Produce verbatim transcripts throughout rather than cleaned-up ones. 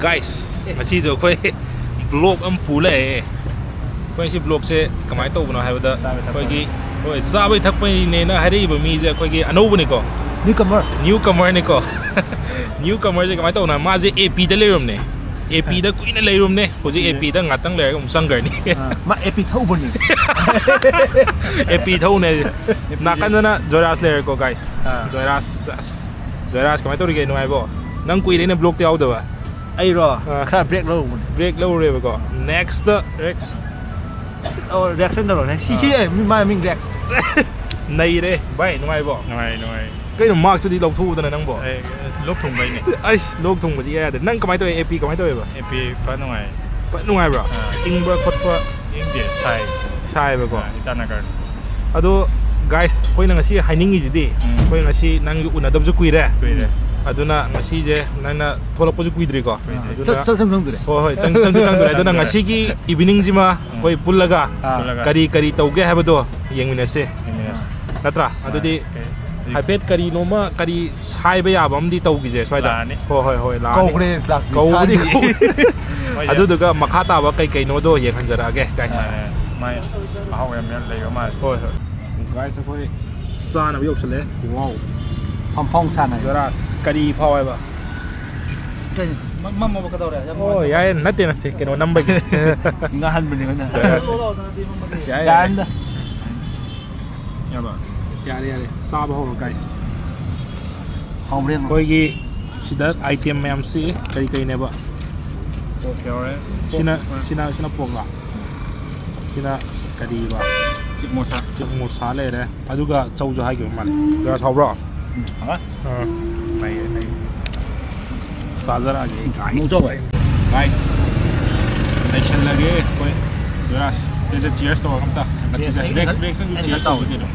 Guys, ꯉꯁꯤꯁꯨ ꯑꯩꯈꯣꯏ vlog ꯑꯃ ꯄꯨ ꯂꯥꯛꯑꯦ꯫ ꯑꯩꯈꯣꯏ ꯁꯤ vlogꯁꯦ ꯀꯃꯥꯏꯅ ꯇꯧꯕꯅꯣ ꯍꯥꯏꯕꯗ, ꯆꯥꯕꯩ ꯊꯛꯄꯩ꯫ ꯑꯩꯈꯣꯏꯒꯤ, ꯍꯣꯏ, ꯆꯥꯕꯩ ꯊꯛꯄꯩꯅꯦꯅ ꯍꯥꯏꯔꯛꯏꯕ ꯃꯤꯁꯦ ꯑꯩꯈꯣꯏꯒꯤ ꯑꯅꯧꯕꯅꯤꯀꯣ꯫ Newcomer꯫ Newcomerꯅꯤꯀꯣ꯫ Newcomerꯁꯦ ꯀꯃꯥꯏꯅ ꯇꯧꯕꯅꯣ? ꯃꯥꯁꯦ APꯗ ꯂꯩꯔꯨꯝꯅꯦ꯫ APꯗ ꯀꯨꯏꯅ ꯂꯩꯔꯨꯝꯅꯦ꯫ ꯍꯧꯖꯤꯛ ꯎꯝ꯫ APꯗ ꯉꯥꯛꯇꯪ ꯂꯩꯔꯒ ꯑꯃꯨꯛ ꯆꯪꯈ꯭ꯔꯅꯤ꯫ ꯑꯥ, ꯃꯥ AP ꯊꯧꯕꯅꯤ꯫ AP ꯊꯧꯅꯦ꯫ ꯅꯥꯀꯟꯗꯅ ꯖꯣꯏꯔꯥꯖ ꯂꯩꯔꯦꯀꯣ, guys꯫ ꯑꯥ꯫ ꯖꯣꯏꯔꯥꯖ, ꯑꯁ, ꯖꯣꯏꯔꯥꯖ, ꯀꯃꯥꯏꯅ ꯇꯧꯔꯤꯒꯦ? ꯅꯨꯡꯉꯥꯏꯕꯣ? ꯅꯪ ꯀꯨꯏꯔꯦꯅꯦ vlogꯇ ꯌꯥꯎꯗꯕ꯫ ꯑꯩꯔꯣ? ꯑꯥ꯫ ꯈꯔ break ꯂꯧꯔꯨꯕꯅꯦ꯫ Break ꯂꯧꯔꯨꯔꯦꯕꯀꯣ꯫ Next, Rex꯫ ꯑꯣ, reaction ꯇꯧꯔꯣ꯫ ꯁꯤ, ꯁꯤ, ꯑꯥ꯫ ꯑꯦ, ꯃꯤ, ꯃꯥ ꯃꯤꯡ Rex꯫ ꯅꯩꯔꯦ ꯚꯥꯏ, ꯅꯨꯡꯉꯥꯏꯕꯣ? ꯅꯨꯡꯉꯥꯏ, ꯅꯨꯡꯉꯥꯏ꯫ ꯀꯩꯅꯣ, maskꯇꯨꯗꯤ ꯂꯧꯊꯣꯛꯎꯗꯅ ꯅꯪꯕꯣ? ꯑꯩ ꯂꯣꯛ ꯊꯨꯡꯕꯩꯅꯦ꯫ ꯑꯩꯁ, ꯂꯣꯛ ꯊꯨꯡꯕꯗꯤ ꯏꯌꯥ ꯌꯥꯗꯦ꯫ ꯅꯪ ꯀꯃꯥꯏꯅ ꯇꯧꯋꯤ? AP ꯀꯃꯥꯏꯅ ꯇꯧꯋꯦꯕ? AP ꯐ ꯅꯨꯡꯉꯥꯏ꯫ ꯐ ꯅꯨꯡꯉꯥꯏꯕ꯭ꯔꯣ? ꯑꯥ꯫ ꯏꯪꯕ ꯈꯣꯠꯄ? ꯏꯪꯗꯦ, ꯁꯥꯏ꯫ ꯁꯥꯏꯕꯀꯣ? ꯑꯥ, ꯏꯇꯥꯅꯒꯔ꯫ ꯑꯗꯣ, guys, ꯑꯩꯈꯣꯏꯅ ꯉꯁꯤ ꯍꯥꯏꯅꯤꯡꯉꯤꯁꯤꯗꯤ, ꯎꯝ꯫ ꯑꯩꯈꯣꯏ ꯉꯁꯤ ꯅꯪꯁꯨ ꯎꯅꯗꯕꯁꯨ ꯀꯨꯏꯔꯦ꯫ ꯀꯨꯏꯔꯦ꯫ ꯑꯗꯨꯅ ꯉꯁꯤꯁꯦ ꯅꯪꯅ ꯊꯣꯛꯂꯛꯄꯁꯨ ꯀꯨꯏꯗ꯭ꯔꯤꯀꯣ꯫ ꯀꯨꯏꯗ꯭ꯔꯤ꯫ ꯑꯗꯨꯅ ꯆꯠ-, ꯆꯠ-, ꯆꯪ-, ꯆꯪꯗ꯭ꯔꯦ꯫ ꯍꯣꯏ, ꯍꯣꯏ, ꯆꯪ-, ꯆꯪꯁꯨ ꯆꯪꯗ꯭ꯔꯦ꯫ ꯑꯗꯨꯅ ꯆꯪꯗ꯭ꯔꯦ꯫ ꯉꯁꯤꯒꯤ eveningꯁꯤꯃ ꯎꯝ꯫ ꯑꯩꯈꯣꯏ ꯄꯨꯜꯂꯒ ꯄꯨꯜꯂꯒ꯫ ꯀꯔꯤ ꯀꯔꯤ ꯇꯧꯒꯦ ꯍꯥꯏꯕꯗꯣ ꯌꯦꯡꯃꯤꯟꯅꯁꯦ꯫ ꯌꯦꯡꯃꯤꯟꯅꯁꯦ꯫ ꯅꯠꯇ꯭ꯔꯥ? ꯑꯗꯨꯗꯤ ꯀꯩ, ꯀꯩ ꯍꯥꯏꯐꯦꯠ ꯀꯔꯤꯅꯣꯃ, ꯀꯔꯤ ꯁꯥꯏꯕ ꯌꯥꯕ ꯑꯃꯗꯤ ꯇꯧꯈꯤꯁꯦ ꯁ꯭ꯋꯥꯏꯗ꯫ ꯂꯥꯛꯑꯅꯤ꯫ ꯍꯣꯏ, ꯍꯣꯏ, ꯍꯣꯏ, ꯂꯥꯛꯑꯅꯤ꯫ ꯀꯧꯈ꯭ꯔꯦ, ꯂꯥꯛ-, ꯀꯧꯕꯗꯤ ꯁꯥꯏꯗ꯭ꯔꯤ꯫ ꯀꯧ-, ꯍꯣꯏ, ꯌꯥꯏ꯫ ꯑꯗꯨꯗꯨꯒ ꯃꯈꯥ ꯇꯥꯕ ꯀꯩ ꯀꯩꯅꯣꯗꯣ ꯌꯦꯡꯍꯟꯖꯔꯛꯑꯒꯦ, guys꯫ ꯃꯥꯅꯦ, ꯃꯥꯏ ꯃꯍꯥꯎ ꯌꯥꯝ ꯂꯩꯕ ꯃꯥꯜꯂꯦ꯫ ꯍꯣꯏ, ꯍꯣꯏ꯫ Guys, ꯑꯩꯈꯣꯏ ꯆꯥꯅꯕ ꯌꯧꯁꯜꯂꯛꯑꯦ꯫ Wow꯫ ꯐꯝꯐꯣꯡ ꯁꯥꯟꯅꯩ꯫ ꯖꯣꯏꯔꯥꯖ, ꯀꯔꯤ ꯐꯥꯎ ꯍꯥꯏꯕ? ꯀꯩ, ꯃ-, ꯃꯝꯃꯕ ꯀꯩꯗꯧꯔꯦ? ꯌꯥꯝ ꯑꯣ, ꯅꯨꯡꯉꯥꯏꯇ꯭ꯔꯣ? ꯌꯥꯏꯌꯦ, ꯅꯠꯇꯦ, ꯅꯠꯇꯦ, ꯀꯩꯅꯣ ꯅꯝꯕꯒꯤ꯫ ꯉꯥꯍꯟꯕꯅꯦ ꯑꯩꯈꯣꯏꯅ꯫ ꯌꯥꯏ, ꯌꯥꯏ꯫ ꯌꯥꯔꯦꯗ꯫ ꯌꯥꯔꯦ, ꯌꯥꯔꯦ꯫ ꯆꯥꯕ ꯍꯧꯔꯣ, guys꯫ ꯍꯥꯎꯕ꯭ꯔꯥ ꯌꯦꯡꯉꯣ꯫ ꯑꯩꯈꯣꯏꯒꯤ ꯁꯤꯗ item ꯃꯌꯥꯝꯁꯤ ꯀꯔꯤ ꯀꯔꯤꯅꯦꯕ? ꯄꯣꯛ ꯌꯥꯎꯔꯦ꯫ ꯁꯤꯅ, ꯄꯣꯛ ꯁꯤꯅ, ꯁꯤꯅ ꯄꯣꯛꯂꯥ? ꯁꯤꯅ ꯀꯔꯤꯕ? ꯆꯤꯛ ꯃꯣꯁꯥ꯫ ꯆꯤꯛ ꯃꯣꯁꯥ ꯂꯩꯔꯦ꯫ ꯑꯗꯨꯒ ꯆꯧꯁꯨ ꯍꯥꯏꯈꯤꯕ ꯃꯥꯜꯂꯦ꯫ ꯖꯣꯏꯔꯥꯖ ꯍꯥꯎꯕ꯭ꯔꯣ? ꯎꯝ, ꯍꯥꯎꯔꯦ꯫ ꯑꯥ, ꯅꯩꯔꯦ, ꯅꯩꯔꯦ꯫ ꯆꯥꯖꯔꯛꯑꯒꯦ, guys꯫ ꯃꯨꯛ ꯇꯧꯋꯦ꯫ Guys, ꯅꯩꯁꯜꯂꯒꯦ ꯑꯩꯈꯣꯏ ꯖꯣꯏꯔꯥꯖ꯫ ꯁꯤꯗ cheers ꯇꯧꯔꯒ ꯑꯝꯇ꯫ Cheers꯫ Rex, Rex, ꯅꯪꯁꯨ ꯑꯩꯅ cheers ꯇꯧꯁꯤ ꯇꯧꯔꯦ꯫ ꯀꯩꯅꯣ꯫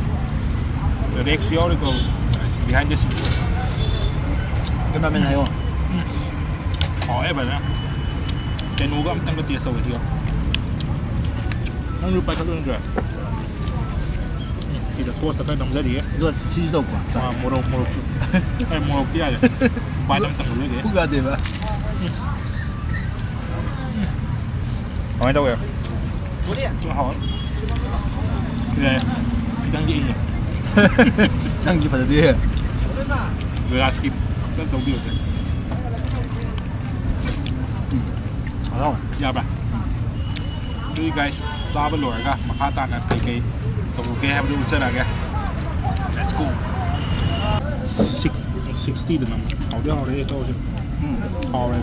Rex ꯌꯥꯎꯔꯤꯀꯣ꯫ Behind the scenes꯫ Cameraman ꯍꯥꯏꯌꯣ꯫ ꯎꯝ꯫ ꯍꯥꯎꯋꯦ ꯐꯖꯅ꯫ ꯀꯩꯅꯣꯒ ꯑꯝꯇꯪꯒ taste ꯇꯧꯒꯦ ꯁꯤꯒ꯫ ꯅꯪꯁꯨ ꯄꯥꯏꯈꯠꯂꯨ ꯅꯠꯇ꯭ꯔꯣ? ꯁꯤꯗ sauceꯇ ꯈꯔ ꯅꯝꯖꯔꯤꯌꯦ꯫ ꯑꯗꯨꯒ ꯁꯤꯁꯨ ꯇꯧꯀꯣ꯫ ꯑꯥ, ꯃꯣꯔꯣꯛ, ꯃꯣꯔꯣꯛꯁꯨ꯫ ꯑꯩ ꯃꯣꯔꯣꯛꯇꯤ ꯌꯥꯗꯦ꯫ Bite ꯑꯝꯇꯪ ꯂꯧꯖꯒꯦ꯫ ꯄꯨꯛ ꯌꯥꯗꯦꯕ꯫ ꯎꯝ꯫ ꯀꯃꯥꯏꯅ ꯇꯧꯒꯦ? ꯑꯗꯨꯝ ꯍꯥꯎꯋꯦ꯫ ꯌꯥꯏ꯫ ꯈꯤꯇꯪꯗꯤ ꯏꯪꯉꯦ꯫ ꯅꯪꯁꯤ ꯐꯖꯗꯦ꯫ ꯖꯣꯌꯥꯁꯀꯤ ꯑꯝꯇꯪ ꯇꯧꯕꯤꯌꯨꯁꯦ꯫ ꯎꯝ꯫ ꯍꯔꯥꯎꯋꯦ꯫ ꯌꯥꯕ꯭ꯔꯥ? ꯑꯗꯨꯗꯤ guys, ꯆꯥꯕ ꯂꯣꯏꯔꯒ ꯃꯈꯥ ꯇꯥꯅ ꯀꯩꯀꯩ ꯇꯧꯔꯨꯒꯦ ꯍꯥꯏꯕꯗꯨ ꯎꯠꯆꯔꯛꯑꯒꯦ꯫ Let's go꯫ Six, sixtyꯗ ꯅꯝꯃꯣ꯫ ꯍꯥꯎꯗꯤ ꯍꯥꯎꯔꯦ ꯇꯧꯔꯁꯦ꯫ ꯎꯝ꯫ ꯍꯥꯎꯔꯦ꯫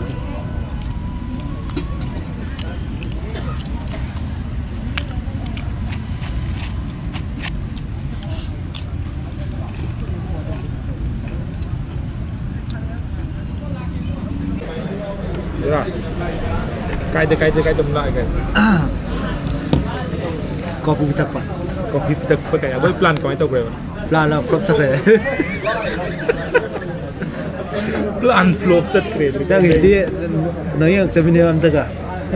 ꯔꯥꯖ, ꯀꯥꯏꯗ, ꯀꯥꯏꯗ, ꯀꯥꯏꯗ ꯑꯃꯨꯛ ꯂꯥꯛꯑꯒꯦ? ꯀꯣꯐꯤ ꯄꯤꯊꯛꯄ꯫ ꯀꯣꯐꯤ ꯄꯤꯊꯛꯄ ꯀꯩ? ꯑꯩꯈꯣꯏ plan ꯀꯃꯥꯏꯅ ꯇꯧꯈ꯭ꯔꯦꯕ? Plan flop ꯆꯠꯈ꯭ꯔꯦ꯫ Plan flop ꯆꯠꯈ꯭ꯔꯦ ꯑꯗꯨꯗꯤ꯫ ꯅꯪꯒꯤꯗꯤ ꯅꯪ ꯌꯦꯡꯉꯛꯇꯕꯤꯅꯦꯕ ꯑꯝꯇꯒ꯫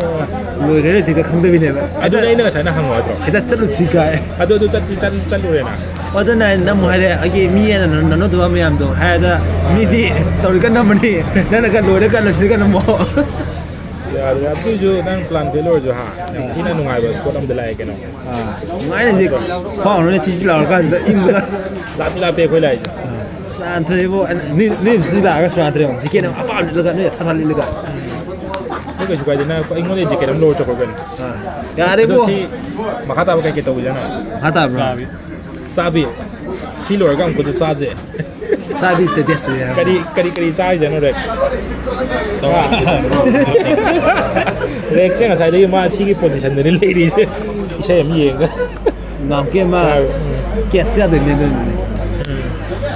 ꯑꯣ꯫ ꯂꯣꯏꯈ꯭ꯔꯦ ꯂꯩꯇ꯭ꯔꯤꯒ ꯈꯪꯗꯕꯤꯅꯦꯕ꯫ ꯑꯗꯨꯅ ꯍꯦꯛꯇ, ꯑꯩꯅ ꯉꯁꯥꯏꯅ ꯍꯪꯉꯣ ꯍꯥꯏꯗ꯭ꯔꯣ? ꯍꯦꯛꯇ ꯆꯠꯂꯨꯁꯤ ꯀꯥꯏ꯫ ꯑꯗꯨ, ꯑꯗꯨ ꯆꯠꯇꯤ ꯆꯠ-, ꯆꯠꯂꯨꯔꯦꯅ꯫ ꯑꯗꯨꯅ ꯑꯩꯅ ꯅꯝꯃꯨ ꯍꯥꯏꯔꯦ, ꯑꯩꯒꯤ ꯃꯤ ꯑꯅ ꯅꯝꯅꯗꯕ ꯃꯌꯥꯝꯗꯣ ꯍꯥꯏꯔꯗ ꯃꯤꯗꯤ ꯇꯧꯔꯤꯒ ꯅꯝꯃꯅꯤ, ꯅꯪꯅꯒ ꯂꯣꯏꯔꯒ ꯂꯣꯏꯁꯤꯜꯂꯒ ꯅꯝꯃꯣ꯫ ꯌꯥꯔꯦ, ꯑꯗꯨꯏꯁꯨ ꯅꯪ plan fail ꯑꯣꯏꯔꯁꯨ ꯍꯥ, ꯌꯥꯝ ꯊꯤꯅ ꯅꯨꯡꯉꯥꯏꯕ spot ꯑꯝꯗ ꯂꯥꯛꯑꯦ ꯀꯩꯅꯣ꯫ ꯑꯥ, ꯅꯨꯡꯉꯥꯏꯅ ꯍꯧꯖꯤꯛ ꯈ꯭ꯋꯥꯡ ꯍꯥꯝꯗꯣꯛꯅ ꯆꯤꯆꯤ ꯂꯥꯎꯔꯀꯥꯟꯁꯤꯗ ꯏꯪꯕꯗ꯫ ꯂꯥꯞꯇꯤ ꯂꯥꯞꯄꯦ ꯑꯩꯈꯣꯏ ꯂꯥꯛꯏꯁꯦ꯫ ꯑꯥ, ꯁꯨꯔꯥꯟ ꯊ꯭ꯔꯦꯕꯣ, ꯑꯩꯅ-, ꯅꯣꯏ, ꯅꯣꯏ ꯑꯃꯁꯨ ꯂꯥꯛꯑꯒ ꯁꯨꯔꯥꯟ ꯊ꯭ꯔꯦꯕꯣ, jacket ꯑꯃ ꯑꯄꯥꯕ ꯂꯤꯠꯂꯒ ꯅꯣꯏ ꯑꯊꯥ ꯊꯥ ꯂꯤꯠꯂꯒ꯫ ꯑꯗꯨ ꯀꯩꯁꯨ ꯀꯥꯏꯗꯦ, ꯅꯪ ꯑꯩꯉꯣꯟꯗ jacket ꯑꯃ ꯂꯧꯔ ꯆꯠꯈ꯭ꯔꯣ ꯀꯩꯅꯣ꯫ ꯑꯥ, ꯑꯗꯣ ꯌꯥꯔꯦꯕꯣ꯫ ꯁꯤ ꯃꯈꯥ ꯇꯥꯕ ꯀꯩꯀꯩ ꯇꯧꯁꯦ ꯍꯥꯏꯅꯣ? ꯃꯈꯥ ꯇꯥꯕ꯭ꯔꯣ? ꯆꯥꯕꯤ꯫ ꯆꯥꯕꯤ꯫ ꯁꯤ ꯂꯣꯏꯔꯒ ꯑꯃꯨꯛꯀꯁꯨ ꯆꯥꯁꯦ꯫ ꯆꯥꯕꯤ is the best ꯅꯦ ꯍꯥꯏꯕ꯫ ꯀꯔꯤ, ꯀꯔꯤ, ꯀꯔꯤ ꯆꯥꯔꯤꯖꯥꯠꯅꯣ ꯔꯦꯛꯁ? ꯔꯦꯛꯁꯦ ꯉꯁꯥꯏꯗꯒꯤ ꯃꯥ ꯁꯤꯒꯤ position ꯗꯅꯤ ꯂꯩꯔꯤꯁꯦ꯫ ꯏꯁꯩ ꯑꯃ ꯌꯦꯡꯉꯒ꯫ ꯉꯥꯎꯀꯦ ꯑꯃ ꯍꯣꯏ꯫ Catch ꯌꯥꯗꯣꯏꯅꯦ ꯑꯗꯨꯅꯅꯦ꯫ ꯎꯝ꯫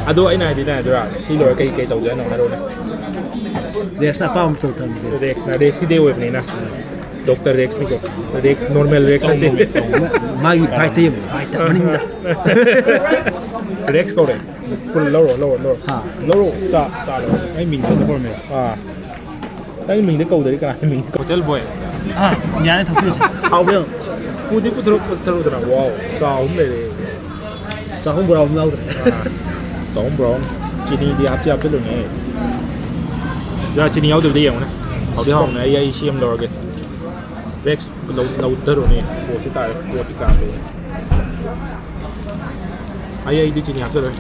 ꯑꯗꯣ ꯑꯩꯅ ꯍꯥꯏꯗꯤꯅꯦ, ꯗꯨꯔꯥ, ꯁꯤ ꯂꯣꯏꯔ ꯀꯩ, ꯀꯩ ꯇꯧꯁꯦ ꯍꯥꯏꯅꯣ ꯍꯥꯏꯔꯛꯑꯣꯅꯦ꯫ ꯔꯦꯛꯁꯅ ꯑꯄꯥꯝꯕ ꯃꯆꯜ ꯊꯝꯁꯦ꯫ ꯔꯦꯛꯁꯅ, ꯔꯦꯛꯁꯀꯤ day ꯑꯣꯏꯕꯅꯤꯅ꯫ ꯑꯥ꯫ Doctor ꯔꯦꯛꯁꯅꯤꯀꯣ꯫ ꯔꯦꯛꯁ, normal ꯔꯦꯛꯁ ꯅꯠꯇꯦ꯫ ꯃꯥꯒꯤ bite ꯇ ꯌꯦꯡꯉꯨ, bite ꯇ ꯃꯅꯤꯡꯗ꯫ ꯔꯦꯛꯁ ꯀꯧꯔꯦ꯫ ꯐꯨꯜ ꯂꯧꯔꯣ, ꯂꯧꯔꯣ, ꯂꯧꯔꯣ꯫ ꯍꯥ꯫ ꯂꯧꯔꯣ, ꯆꯥ, ꯆꯥ ꯂꯧꯔꯣ꯫ ꯑꯩ ꯃꯤꯡꯗ ꯀꯧꯔꯝꯃꯦ꯫ ꯑꯥ꯫ ꯅꯪ ꯃꯤꯡꯗ ꯀꯧꯗ꯭ꯔꯗꯤ ꯀꯅꯥ ꯃꯤꯡꯗ ꯀꯧ-, hotel boy꯫ ꯑꯥ, ꯌꯥꯔꯦ, ꯊꯛꯄꯤꯔꯁꯦ꯫ ꯍꯥꯎꯕ꯭ꯔꯥ ꯌꯦꯡꯉꯨ꯫ ꯄꯨꯗꯤ ꯄꯨꯊꯣꯔꯛ-, ꯄꯨꯊꯣꯔꯛꯎꯗꯅ꯫ Wow, ꯆꯥ ꯑꯍꯨꯝ ꯂꯩꯔꯦ꯫ ꯆꯥꯍꯨꯝ ꯕꯣꯔꯥ ꯑꯍꯨꯝ ꯌꯥꯎꯗ꯭ꯔꯦ꯫ ꯑꯥ, ꯆꯥꯍꯨꯝ ꯕꯣꯔꯥ ꯑꯍꯨꯝ꯫ ꯆꯤꯅꯤꯗꯤ ꯍꯥꯞꯇꯤ ꯍꯥꯞꯆꯤꯜꯂꯨꯅꯦ꯫ ꯌꯥ, ꯆꯤꯅꯤ ꯌꯥꯎꯗꯕꯤꯗ ꯌꯦꯡꯉꯨꯅꯦ꯫ ꯍꯥꯎꯗꯤ ꯍꯥꯎꯕꯅꯦ꯫ ꯑꯩ, ꯑꯩ ꯁꯤ ꯑꯃ ꯂꯧꯔꯒꯦ꯫ ꯔꯦꯛꯁ ꯂꯧ-, ꯂꯧꯊꯔꯣꯅꯦ꯫ ꯄꯣꯠꯁꯤ ꯇꯥꯔꯦ, ꯄꯣꯠꯇꯤ ꯀꯥꯞꯄꯦ꯫ ꯑꯩ, ꯑꯩꯗꯤ ꯆꯤꯅꯤ ꯍꯥꯞꯆꯔꯣꯏ꯫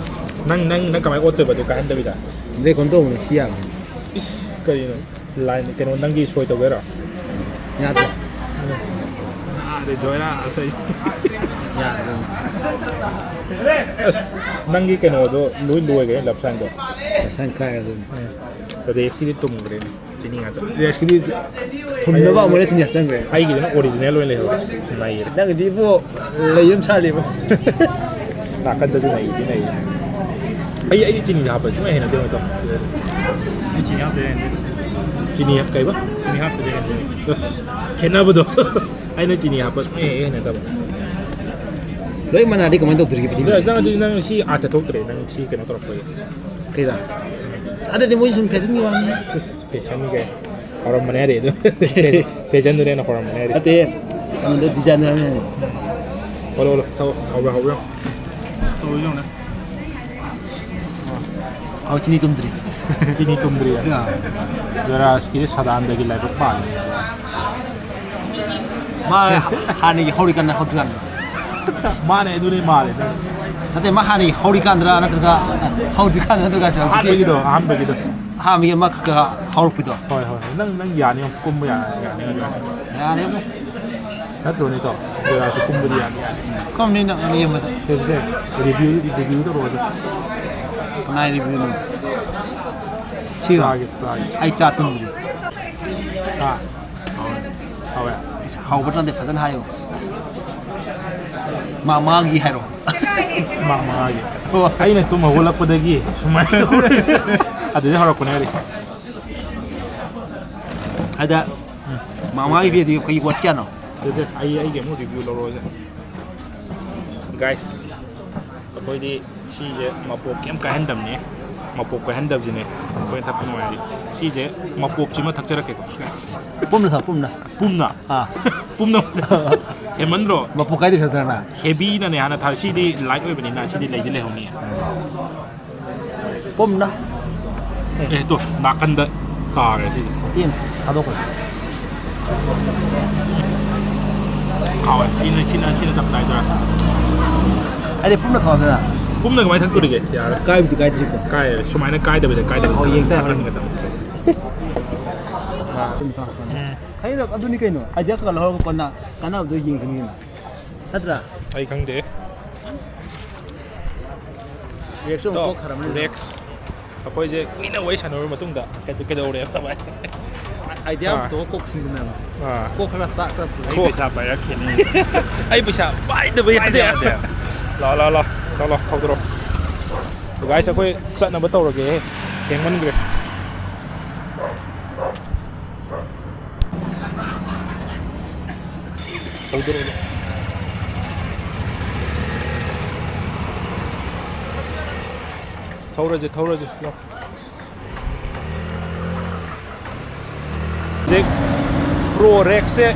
ꯅꯪ, ꯅꯪ, ꯅꯪ ꯀꯃꯥꯏꯅ ꯑꯣꯠꯇꯣꯏꯕ ꯑꯗꯨ ꯀꯥꯏꯍꯟꯗꯕꯤꯗ? ꯑꯗꯩ ꯀꯩꯅꯣ ꯇꯧꯕꯅꯦ, ꯁꯤ ꯌꯥꯕꯅꯦ꯫ ꯏꯁ, ꯀꯔꯤꯅꯣ? ꯂꯥꯏꯟ, ꯀꯩꯅꯣ, ꯅꯪꯒꯤ ꯁꯣꯏ ꯇꯧꯒꯦꯔꯣ? ꯌꯥꯗ꯭ꯔꯦ꯫ ꯑꯥꯗꯩ ꯖꯣꯏꯅ ꯑꯁꯣꯏ꯫ ꯌꯥꯗ꯭ꯔꯦ꯫ ꯑꯁ, ꯅꯪꯒꯤ ꯀꯩꯅꯣꯗꯣ ꯂꯣꯏ ꯂꯣꯏꯈ꯭ꯔꯦ, ꯂꯞ ꯁꯥꯏꯟꯗꯣ꯫ ꯂꯞ ꯁꯥꯏꯟ ꯀꯥꯏꯔꯦ ꯑꯗꯨꯅꯤ꯫ ꯎꯝ꯫ ꯑꯗꯩ ꯁꯤꯗꯤ ꯇꯨꯝꯈ꯭ꯔꯦꯅꯦ꯫ ꯆꯤꯅꯤ ꯉꯥꯛꯇ꯫ ꯔꯦꯁꯀꯤꯗꯤ ꯊꯨꯝꯅꯕ ꯑꯃꯨꯛ ꯍꯦꯟꯅ ꯆꯤꯅꯤ ꯍꯥꯞꯆꯟꯈ꯭ꯔꯦ꯫ ꯑꯩꯒꯤꯗꯨꯅ ꯑꯣꯔꯤꯖꯤꯅꯦꯜ ꯑꯣꯏꯅ ꯂꯩꯍꯧꯔꯦ꯫ ꯅꯩꯔꯦ꯫ ꯅꯪꯒꯤꯗꯤ ꯏꯕꯣ ꯂꯩ ꯑꯃ ꯁꯥꯠꯂꯤꯕꯣ꯫ ꯅꯥꯀꯟꯗꯗꯤ ꯅꯩꯗꯤ ꯅꯩ꯫ ꯑꯩ, ꯑꯩꯗꯤ ꯆꯤꯅꯤ ꯍꯥꯞꯄ ꯁꯨꯡꯍꯩ ꯍꯩꯅꯗꯦ ꯃꯇꯝ꯫ ꯑꯩ ꯆꯤꯅꯤ ꯍꯥꯞꯇꯦ ꯍꯩꯅꯗꯦ꯫ ꯆꯤꯅꯤ ꯍꯥꯞ-, ꯀꯩꯕ? ꯆꯤꯅꯤ ꯍꯥꯞꯇꯦ ꯍꯩꯅꯗꯦ꯫ ꯑꯁ, ꯈꯦꯠꯅꯕꯗꯣ꯫ ꯑꯩꯅ ꯆꯤꯅꯤ ꯍꯥꯞꯄ ꯁꯨꯡꯍꯩ ꯍꯦꯛ ꯍꯩꯅꯗꯕ꯫ ꯂꯣꯏ ꯃꯅꯥꯗꯤ ꯀꯃꯥꯏꯅ ꯇꯧꯗꯣꯔꯤꯒꯦ ꯄꯤꯊꯤꯕꯤꯁꯦ? ꯑꯗꯨ, ꯑꯗꯨ, ꯑꯗꯨ ꯅꯪ ꯁꯤ ꯑꯥꯔꯊ ꯊꯣꯛꯇ꯭ꯔꯦ, ꯅꯪ ꯁꯤ ꯀꯩꯅꯣ ꯇꯧꯔꯛꯄꯒꯤ꯫ ꯀꯩꯗ? ꯑꯗꯨꯗꯤ ꯃꯣꯏ ꯁꯨꯝ ꯐꯦꯁꯟꯒꯤ ꯋꯥꯅꯤ꯫ ꯐꯦꯁꯟꯒꯤ ꯀꯩ? ꯍꯧꯔꯝꯕꯅꯦ ꯍꯥꯏꯔꯦ ꯑꯗꯨ꯫ ꯐꯦꯁꯟꯗꯨꯅ ꯍꯦꯟꯅ ꯍꯧꯔꯝꯕꯅꯦ ꯍꯥꯏꯔꯦ꯫ ꯅꯠꯇꯦ, ꯀꯩꯅꯣꯗ ꯗꯤꯖꯥꯏꯟꯗꯨꯅ ꯍꯥꯏꯕꯅꯤ꯫ ꯑꯣꯂꯣ, ꯑꯣꯂꯣ, ꯊꯧ, ꯍꯧꯔꯣ, ꯍꯧꯔꯣ꯫ ꯇꯧꯔꯤꯁꯦ ꯌꯦꯡꯉꯨꯅꯦ꯫ ꯑꯣ, ꯆꯤꯅꯤ ꯇꯨꯝꯗ꯭ꯔꯤ꯫ ꯆꯤꯅꯤ ꯇꯨꯝꯗ꯭ꯔꯤ꯫ ꯌꯥ꯫ ꯖꯣꯏꯔꯥꯖꯀꯤꯗꯤ ꯁꯗꯥꯟꯗꯒꯤ ꯂꯥꯏꯕꯛ ꯄꯥꯜꯂꯦ꯫ ꯃꯥ ꯍꯥꯟꯅꯒꯤ ꯍꯧꯔꯤꯀꯥꯟꯗ ꯍꯧꯗ꯭ꯔꯤꯀꯥꯟꯗ꯫ ꯃꯥꯅꯦ, ꯑꯗꯨꯅꯦ ꯃꯥꯜꯂꯦ꯫ ꯅꯠꯇꯦ, ꯃꯥ ꯍꯥꯟꯅꯒꯤ ꯍꯧꯔꯤꯀꯥꯟꯗ꯭ꯔꯥ ꯅꯠꯇ꯭ꯔꯒ ꯍꯧꯗ꯭ꯔꯤꯀꯥꯟꯗ ꯅꯠꯇ꯭ꯔꯒ ꯍꯧꯖꯤꯛꯀꯤ ꯑꯍꯥꯟꯕꯒꯤꯗꯣ, ꯑꯍꯥꯟꯕꯒꯤꯗꯣ꯫ ꯑꯍꯥꯟꯕꯒꯤ ꯑꯃ ꯈꯛ ꯍꯧꯔꯛꯄꯤꯗꯣ꯫ ꯍꯣꯏ, ꯍꯣꯏ, ꯍꯣꯏ꯫ ꯅꯪ, ꯅꯪ ꯌꯥꯅꯤ, ꯀꯨꯝꯕ ꯌꯥꯅꯤ, ꯌꯥꯅꯤ, ꯌꯥꯅꯤ꯫ ꯌꯥꯔꯦꯕꯣ꯫ ꯅꯠꯇ꯭ꯔꯣꯅꯦ, ꯏꯇꯥꯎ? ꯖꯣꯏꯔꯥꯖꯁꯨ ꯀꯨꯝꯕꯗꯤ ꯌꯥꯅꯤ, ꯌꯥꯅꯤ꯫ ꯀꯨꯝꯅꯤ ꯅꯪ ꯌꯦꯡꯕꯗ꯫ ꯁꯦ, ꯁꯦ, ꯁꯦ꯫ ꯔꯤꯚꯤꯌꯨ, ꯔꯤꯚꯤꯌꯨ ꯇꯧꯔꯛꯑꯣꯁꯦ꯫ ꯀꯅꯥꯏ ꯔꯤꯚꯤꯌꯨꯅꯣ? ꯁꯤꯔꯣ? ꯆꯥꯒꯦ, ꯆꯥꯒꯦ꯫ ꯑꯩ ꯆꯥ ꯇꯨꯝꯗ꯭ꯔꯤ꯫ ꯑꯥ꯫ ꯍꯥꯎꯋꯦ꯫ ꯍꯥꯎꯋꯦ꯫ ꯏꯁ, ꯍꯥꯎꯕ ꯅꯠꯇꯦ, ꯐꯖꯅ ꯍꯥꯏꯌꯣ꯫ ꯃꯥ ꯃꯥꯒꯤ ꯍꯥꯏꯔꯣ꯫ ꯃꯥ ꯃꯥꯒꯤ꯫ ꯑꯣ꯫ ꯑꯩꯅ ꯇꯨꯝ ꯍꯧꯒꯠꯂꯛꯄꯗꯒꯤ ꯁꯨꯃꯥꯏꯅ ꯇꯧꯔꯦ꯫ ꯑꯗꯨꯗꯩ ꯍꯧꯔꯛꯄꯅꯦ ꯍꯥꯏꯔꯤ꯫ ꯍꯥꯏꯗ, ꯎꯝ꯫ ꯃꯥ ꯃꯥꯒꯤ ꯄꯤꯔꯗꯤ ꯑꯩꯈꯣꯏꯒꯤ ꯋꯥꯠ ꯀꯌꯥꯅꯣ? ꯁꯦ, ꯁꯦ, ꯑꯩ, ꯑꯩꯒꯤ ꯑꯃꯨꯛ ꯔꯤꯚꯤꯌꯨ ꯂꯧꯔꯛꯑꯣꯁꯦ꯫ ꯒꯥꯏꯁ, ꯑꯩꯈꯣꯏꯗꯤ ꯁꯤꯁꯦ ꯃꯄꯣꯞ ꯀꯩꯝ ꯀꯥꯏꯍꯟꯗꯕꯅꯦ꯫ ꯃꯄꯣꯞ ꯀꯥꯏꯍꯟꯗꯕꯁꯤꯅꯦ ꯑꯩꯈꯣꯏꯅ ꯊꯛꯄ ꯅꯨꯡꯉꯥꯏꯔꯗꯤ꯫ ꯁꯤꯁꯦ ꯃꯄꯣꯞꯁꯤꯃ ꯊꯛꯆꯔꯛꯀꯦꯀꯣ, ꯒꯥꯏꯁ꯫ ꯄꯨꯝꯅ ꯊꯛ, ꯄꯨꯝꯅ꯫ ꯄꯨꯝꯅ? ꯑꯥ꯫ ꯄꯨꯝꯅ꯫ ꯍꯦꯟꯃꯟꯗ꯭ꯔꯣ? ꯃꯄꯣꯞ ꯀꯥꯏꯗ ꯊꯛꯇ꯭ꯔꯅ? ꯍꯦꯕꯤꯅꯅꯦ ꯍꯥꯟꯅ ꯊꯥ-, ꯁꯤꯗꯤ ꯂꯥꯏꯠ ꯑꯣꯏꯕꯅꯤꯅ ꯁꯤꯗꯤ ꯂꯩꯗꯤ ꯂꯩꯍꯧꯅꯤ꯫ ꯄꯨꯝꯅ꯫ ꯑꯦ, ꯇꯣ, ꯅꯥꯀꯟꯗ ꯇꯥꯔꯦ ꯁꯤꯁꯦ꯫ ꯇꯦꯝ ꯊꯥꯗꯣꯛꯈ꯭ꯔꯦ꯫ ꯍꯥꯎꯋꯦ꯫ ꯁꯤꯅ, ꯁꯤꯅ, ꯁꯤꯅ ꯆꯞ ꯆꯥꯏ ꯇꯧꯔꯁꯤ꯫ ꯑꯩꯗꯤ ꯄꯨꯟꯅ ꯊꯣꯡꯉꯗꯅ꯫ ꯄꯨꯟꯅ ꯀꯃꯥꯏꯅ ꯊꯛꯇꯣꯔꯤꯒꯦ? ꯌꯥꯔꯦ꯫ ꯀꯥꯏꯕꯨꯗꯤ ꯀꯥꯏꯗ꯭ꯔꯤꯀꯣ꯫ ꯀꯥꯏꯔꯦ꯫ ꯁꯨꯃꯥꯏꯅ ꯀꯥꯏꯗꯕꯤꯗ, ꯀꯥꯏꯗꯕꯤꯗ꯫ ꯑꯣ, ꯌꯦꯡ ꯇꯥꯔꯦ꯫ ꯊꯛꯍꯟꯒꯗꯕꯅꯤ꯫ ꯎꯝ꯫ ꯑꯩꯅ ꯑꯗꯨꯅꯤ ꯀꯩꯅꯣ꯫ Idea ꯈꯔ ꯈꯔ ꯂꯧꯍꯧꯔꯒ ꯀꯣꯟꯅ ꯀꯥꯟꯅꯕꯗꯣ ꯌꯦꯡꯒꯅꯤꯅ꯫ ꯅꯠꯇ꯭ꯔꯥ? ꯑꯩ ꯈꯪꯗꯦ꯫ ꯔꯦꯛꯁꯨ ꯑꯃꯨꯛ ꯇꯣ, ꯀꯣꯛ ꯈꯔ ꯑꯃ ꯂꯩꯔꯦ꯫ ꯔꯦꯛꯁ꯫ ꯑꯩꯈꯣꯏꯁꯦ ꯀꯨꯏꯅ ꯋꯥꯔꯤ ꯁꯥꯟꯅꯔꯕ ꯃꯇꯨꯡꯗ ꯀꯩꯗꯧ-, ꯀꯩꯗꯧꯔꯦꯕ, ꯚꯥꯏ? Idea ꯑꯃ ꯑꯥ꯫ ꯄꯨꯊꯣꯛꯑꯒ ꯀꯣꯛ ꯁꯤꯟꯕꯅꯦꯕ꯫ ꯑꯥ꯫ ꯀꯣꯛ ꯈꯔ ꯆꯥꯛ ꯆꯥꯛ ꯑꯩ ꯀꯣꯛ꯫ ꯄꯩꯁꯥ ꯄꯥꯏꯔꯛꯈꯤꯅꯤ꯫ ꯑꯩ ꯄꯩꯁꯥ ꯄꯥꯏꯗꯕ ꯌꯥꯗꯦ꯫ ꯄꯥꯏꯗꯕ ꯌꯥꯗꯦ꯫ ꯂꯥꯛꯑꯣ, ꯂꯥꯛꯑꯣ, ꯂꯥꯛꯑꯣ꯫ ꯊꯧꯗꯣꯔꯛꯑꯣ꯫ Guys, ꯑꯩꯈꯣꯏ ꯆꯠꯅꯕ ꯇꯧꯔꯒꯦꯍꯦ꯫ ꯊꯦꯡꯃꯟꯈ꯭ꯔꯦ꯫ ꯊꯧꯗꯣꯔꯛꯑꯣ꯫ ꯊꯧꯔꯁꯦ, ꯊꯧꯔꯁꯦ꯫ ꯂꯥꯎ꯫ ꯍꯧꯖꯤꯛ ꯄ꯭ꯔꯣ ꯔꯦꯛꯁꯁꯦ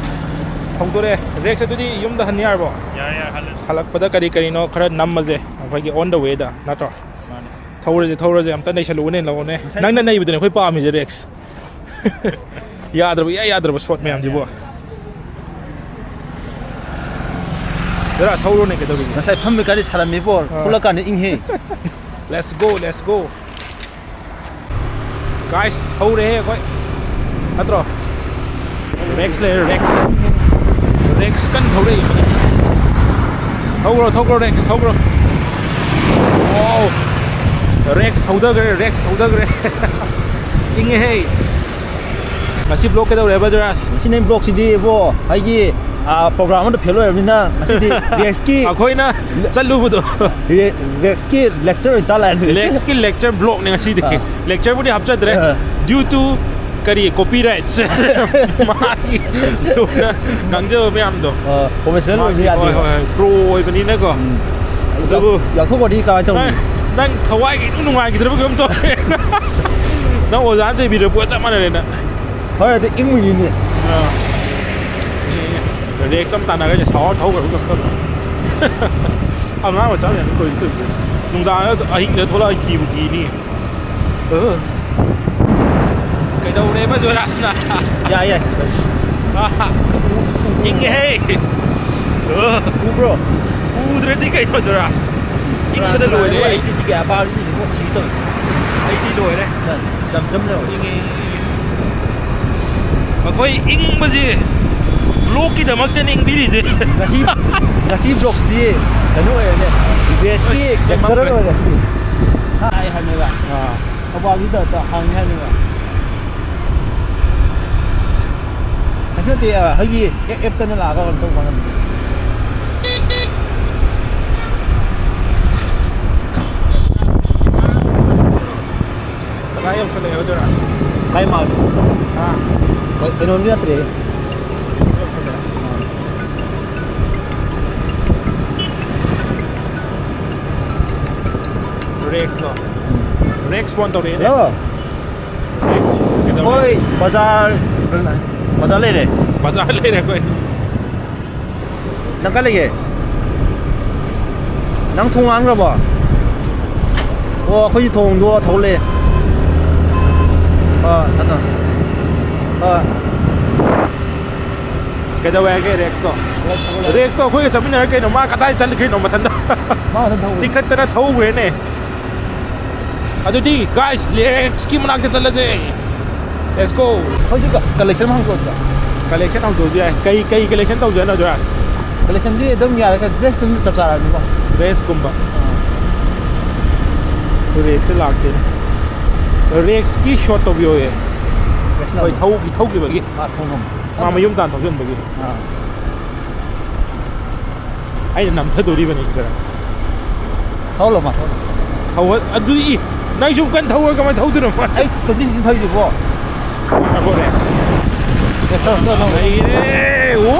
ꯍꯧꯗꯣꯔꯛꯑꯦ꯫ ꯔꯦꯛꯁ, ꯑꯗꯨꯗꯤ ꯌꯨꯝꯗ ꯍꯟ ꯌꯥꯔꯕꯣ? ꯌꯥꯔꯦ, ꯌꯥꯔꯦ, ꯍꯜꯂꯁꯤ꯫ ꯍꯜꯂꯛꯄꯗ ꯀꯔꯤ ꯀꯔꯤꯅꯣ ꯈꯔ ꯅꯝꯃꯁꯦ, ꯑꯩꯈꯣꯏꯒꯤ on the way ꯗ, ꯅꯠꯇ꯭ꯔꯣ? ꯃꯥꯅꯦ꯫ ꯊꯧꯔꯁꯦ, ꯊꯧꯔꯁꯦ, ꯑꯝꯇ ꯅꯩꯁꯜꯂꯛꯎꯅꯦ, ꯂꯥꯛꯑꯣꯅꯦ꯫ ꯉꯁꯥꯏ ꯅꯪꯅ ꯅꯩꯕꯗꯨꯅꯦ ꯑꯩꯈꯣꯏ ꯄꯥꯝꯃꯤꯁꯦ, ꯔꯦꯛꯁ꯫ ꯌꯥꯗ꯭ꯔꯕ, ꯏꯌꯥ ꯌꯥꯗ꯭ꯔꯕ ꯁꯣꯠ ꯃꯌꯥꯝꯁꯤꯕꯣ꯫ ꯖꯔꯥ ꯊꯧꯔꯣꯅꯦ, ꯀꯩꯗꯧꯔꯤꯒꯦ? ꯉꯁꯥꯏ ꯐꯝꯃꯤ ꯀꯥꯟꯗꯤ ꯁꯥꯔꯝꯃꯤꯕꯣ, ꯑꯥ꯫ ꯊꯣꯛꯂꯛꯀꯥꯟꯗ ꯏꯪꯍꯦ꯫ Let's go, let's go꯫ Guys, ꯊꯧꯔꯦꯍꯦ ꯑꯩꯈꯣꯏ꯫ ꯅꯠꯇ꯭ꯔꯣ? ꯔꯦꯛꯁ ꯂꯩꯔꯦ, ꯔꯦꯛꯁ꯫ ꯔꯦꯛꯁ ꯀꯟꯅ ꯊꯧꯔꯛꯏ꯫ ꯊꯧꯈ꯭ꯔꯣ, ꯊꯧꯈ꯭ꯔꯣ, ꯔꯦꯛꯁ, ꯊꯧꯈ꯭ꯔꯣ꯫ Wow! ꯔꯦꯛꯁ ꯊꯧꯗꯈ꯭ꯔꯦ, ꯔꯦꯛꯁ ꯊꯧꯗꯈ꯭ꯔꯦ꯫ ꯏꯪꯉꯦꯍꯦ꯫ ꯉꯁꯤ vlog ꯀꯩꯗꯧꯔꯦꯕ, ꯖꯣꯔꯥꯖ? ꯉꯁꯤ ꯅꯪ vlog ꯁꯤꯗꯤ ꯏꯕꯣ, ꯑꯩꯒꯤ, ꯑꯥ, program ꯑꯃꯗ fail ꯑꯣꯏꯔꯕꯅꯤꯅ ꯉꯁꯤꯗꯤ ꯔꯦꯛꯁꯀꯤ ꯑꯩꯈꯣꯏꯅ ꯆꯠꯂꯨꯕꯗꯣ꯫ ꯔꯦ-, ꯔꯦꯛꯁꯀꯤ lecture ꯑꯣꯏꯅ ꯇꯥ ꯂꯥꯛꯑꯦ꯫ ꯔꯦꯛꯁꯀꯤ lecture vlog ꯅꯦ ꯉꯁꯤꯗꯤ꯫ ꯑꯥ꯫ Lecture ꯕꯨꯗꯤ ꯍꯥꯞꯆꯗ꯭ꯔꯦ꯫ ꯑꯥ꯫ Due to ꯀꯔꯤ, copyright꯫ ꯃꯥꯒꯤ ꯉꯥꯡꯖꯕ ꯃꯌꯥꯝꯗꯣ꯫ ꯑꯥ, professional ꯑꯣꯏꯕ ꯃꯥꯒꯤ, ꯌꯥꯗꯦꯕ꯫ ꯍꯣꯏ, ꯍꯣꯏ, ꯍꯣꯏ꯫ Pro ꯑꯣꯏꯕꯅꯤꯅꯀꯣ꯫ ꯎꯝ꯫ ꯑꯗꯨꯕꯨ ꯌꯥꯎ-, ꯌꯥꯎꯊꯣꯛꯈ꯭ꯔꯗꯤ ꯀꯃꯥꯏꯅ ꯇꯧꯅꯤ? ꯅꯪ, ꯅꯪ ꯊꯋꯥꯏꯒ ꯏꯅꯨꯡ ꯅꯨꯡꯉꯥꯏꯈꯤꯗ꯭ꯔꯕ ꯀꯩꯅꯣꯝ ꯇꯧꯔꯦ꯫ ꯅꯪ ꯑꯣꯖꯥꯅ ꯆꯩꯕꯤꯔꯛꯄꯒ ꯆꯞ ꯃꯥꯟꯅꯔꯦ ꯅꯪ꯫ ꯍꯣꯏ, ꯑꯗꯨ ꯏꯪꯕꯒꯤꯅꯦ꯫ ꯑꯥ꯫ ꯔꯦꯛꯁ ꯑꯃ ꯇꯥꯟꯅꯈ꯭ꯔꯦ, ꯁꯥꯎꯔ ꯊꯧꯈ꯭ꯔꯕ ꯀꯩꯅꯣꯝ ꯇꯧꯔꯦ꯫ ꯑꯉꯥꯡ ꯃꯆꯥ ꯃꯌꯥꯝ ꯀꯣꯏꯁꯨ ꯀꯣꯏꯁꯨ꯫ ꯅꯨꯡꯗꯥꯡꯗ ꯑꯍꯤꯡꯗ ꯊꯣꯛꯂꯛꯑ ꯀꯤꯕꯨ ꯀꯤꯅꯤ꯫ ꯑ꯫ ꯀꯩꯗꯧꯔꯦꯕ ꯖꯣꯏꯔꯥꯖꯅ? ꯌꯥꯏ, ꯌꯥꯏ꯫ ꯏꯪꯉꯦꯍꯦ꯫ ꯎꯕ꯭ꯔꯣ? ꯎꯗ꯭ꯔꯗꯤ ꯀꯩꯅꯣ, ꯖꯣꯔꯥꯁ? ꯏꯪꯕꯗ ꯂꯣꯏꯔꯦ꯫ ꯑꯩꯗꯤ ꯇꯤꯀꯦꯠ ꯑꯄꯥꯕ ꯃꯤꯁꯤꯡꯗꯣ ꯁꯤ ꯇꯧꯏ꯫ ꯑꯩꯗꯤ ꯂꯣꯏꯔꯦ꯫ ꯅꯪ ꯖꯝ ꯖꯝ ꯂꯥꯎꯋꯦ꯫ ꯏꯪꯉꯦ, ꯏꯪꯉꯦ, ꯏꯪꯉꯦ꯫ ꯑꯩꯈꯣꯏ ꯏꯪꯕꯁꯤ ꯕ꯭ꯂꯣꯛꯀꯤꯗꯃꯛꯇꯅꯦ ꯏꯪꯕꯤꯔꯤꯁꯦ꯫ ꯉꯁꯤ, ꯉꯁꯤ ꯕ꯭ꯂꯣꯛꯁꯤꯗꯤ ꯀꯩꯅꯣ ꯑꯣꯏꯔꯅꯦ, ꯕꯦꯁꯀꯤ ꯑꯁ, ꯀꯦꯛꯇꯔ ꯌꯥꯝꯃꯟꯈ꯭ꯔꯦ꯫ ꯑꯣꯏꯔꯦ ꯁꯤꯗꯤ꯫ ꯍꯥꯏ ꯍꯥꯏꯅꯦꯕ꯫ ꯑꯥ꯫ ꯊꯧꯕꯥꯜꯒꯤ ꯇꯥꯏꯞꯇ ꯍꯥꯡꯉꯤ ꯍꯥꯏꯅꯦꯕ꯫ ꯑꯁꯤ ꯅꯠꯇꯦ, ꯑ, ꯑꯩꯈꯣꯏꯒꯤ ꯑꯦꯞ, ꯑꯦꯞꯇꯅ ꯂꯥꯛꯑꯒ ꯀꯩꯅꯣ ꯇꯧꯕ ꯉꯝꯗꯦ꯫ ꯀꯗꯥꯏ ꯌꯧꯁꯜꯂꯛꯑꯦꯕ, ꯖꯣꯔꯥꯁ? ꯀꯥꯏ ꯃꯥꯜꯂꯦ? ꯑꯥ꯫ ꯀꯩꯅꯣꯝꯗꯤ ꯅꯠꯇ꯭ꯔꯦ꯫ ꯌꯧꯁꯜꯂꯛꯑꯦ꯫ ꯑꯥ꯫ ꯔꯦꯛꯁꯂꯣ? ꯎꯝ꯫ ꯔꯦꯛꯁ ꯐꯣꯟ ꯇꯧꯔꯛꯑꯦꯅꯦ꯫ ꯍꯜꯂꯣ꯫ ꯔꯦꯛꯁ ꯀꯩꯗꯧꯔꯦ? ꯑꯩꯈꯣꯏ ꯕꯖꯥꯔ, ꯕꯖꯥꯔ ꯂꯩꯔꯦ꯫ ꯕꯖꯥꯔ ꯂꯩꯔꯦ ꯑꯩꯈꯣꯏ꯫ ꯅꯪ ꯀꯥꯏ ꯂꯩꯒꯦ? ꯅꯪ ꯊꯣꯡ ꯍꯥꯡꯈ꯭ꯔꯕꯣ? ꯑꯣ, ꯑꯩꯈꯣꯏꯒꯤ ꯊꯣꯡꯗꯣ ꯊꯧ ꯂꯩ꯫ ꯑꯥ, ꯊꯝꯃꯣ꯫ ꯑꯥ꯫ ꯀꯩꯗꯧꯋꯦ ꯍꯥꯏꯒꯦ ꯔꯦꯛꯁꯇꯣ? ꯔꯦꯛꯁ ꯊꯧ ꯂꯩ꯫ ꯔꯦꯛꯁꯇꯣ ꯑꯩꯈꯣꯏꯒ ꯆꯠꯃꯤꯟꯅꯔ ꯀꯩꯅꯣ? ꯃꯥ ꯀꯗꯥꯏ ꯆꯠꯈ꯭ꯔꯤꯅꯣ ꯃꯊꯟꯇ? ꯃꯥ ꯃꯊꯟ ꯊꯧꯈ꯭ꯔꯦ꯫ ꯇꯤꯛꯈꯠꯇꯅ ꯊꯧꯈ꯭ꯔꯦꯅꯦ꯫ ꯑꯗꯨꯗꯤ guys, ꯔꯦꯛꯁꯀꯤ ꯃꯅꯥꯛꯇ ꯆꯠꯂꯁꯦ꯫ Let's go. ꯍꯧꯖꯤꯛ ꯀ-, collection ꯑꯃ ꯍꯥꯡꯗꯣꯛꯑꯁꯤꯔ? Collection ꯍꯥꯡꯗꯣꯛꯑꯁꯨ ꯌꯥꯏ꯫ ꯀꯩ, ꯀꯩ collection ꯇꯧꯁꯦ ꯍꯥꯏꯅꯣ, ꯖꯣꯔꯥꯖ? Collectionꯗꯤ ꯑꯗꯨꯝ ꯌꯥꯔꯦ, dress ꯑꯗꯨꯝ ꯆꯞ ꯆꯥꯔꯅꯤꯀꯣ꯫ Dressꯀꯨꯝꯕ꯫ ꯑꯥ꯫ ꯔꯦꯛꯁꯁꯦ ꯂꯥꯛꯇꯦꯅꯦ꯫ ꯔꯦꯛꯁꯀꯤ shot ꯇꯧꯕꯤꯌꯣꯌꯦ꯫ ꯔꯦꯛꯁꯅ ꯍꯣꯏ, ꯑꯃꯨꯛ ꯊꯧꯈꯤ-, ꯊꯧꯈꯤꯕꯒꯤ꯫ ꯃꯥ ꯊꯧ ꯉꯝꯃꯣꯏ꯫ ꯃꯥ ꯃꯌꯨꯝ ꯇꯥꯟ ꯊꯧꯖꯤꯟꯕꯒꯤ꯫ ꯑꯥ꯫ ꯑꯩꯅ ꯅꯝꯊꯗꯣꯔꯤꯕꯅꯤ ꯁꯤꯗ꯫ ꯊꯧꯍꯜꯂꯣ ꯃꯥ, ꯊꯧꯍꯜꯂꯣ꯫ ꯊꯧꯍꯜ-, ꯑꯗꯨꯗꯤ, ꯏ, ꯅꯪ ꯁꯨꯝ ꯀꯟꯅ ꯊꯧꯔꯒ ꯀꯃꯥꯏꯅ ꯊꯧꯗꯣꯏꯅꯣ ꯃꯥ? ꯑꯩ twenty sixteen ꯊꯧꯔꯤꯗꯨꯕꯣ꯫ ꯁꯥꯟꯅꯕ ꯔꯦꯛꯁ꯫ ꯑꯦ, ꯊꯧ, ꯊꯧ, ꯊꯧ꯫ ꯅꯩꯔꯦ! ꯎ!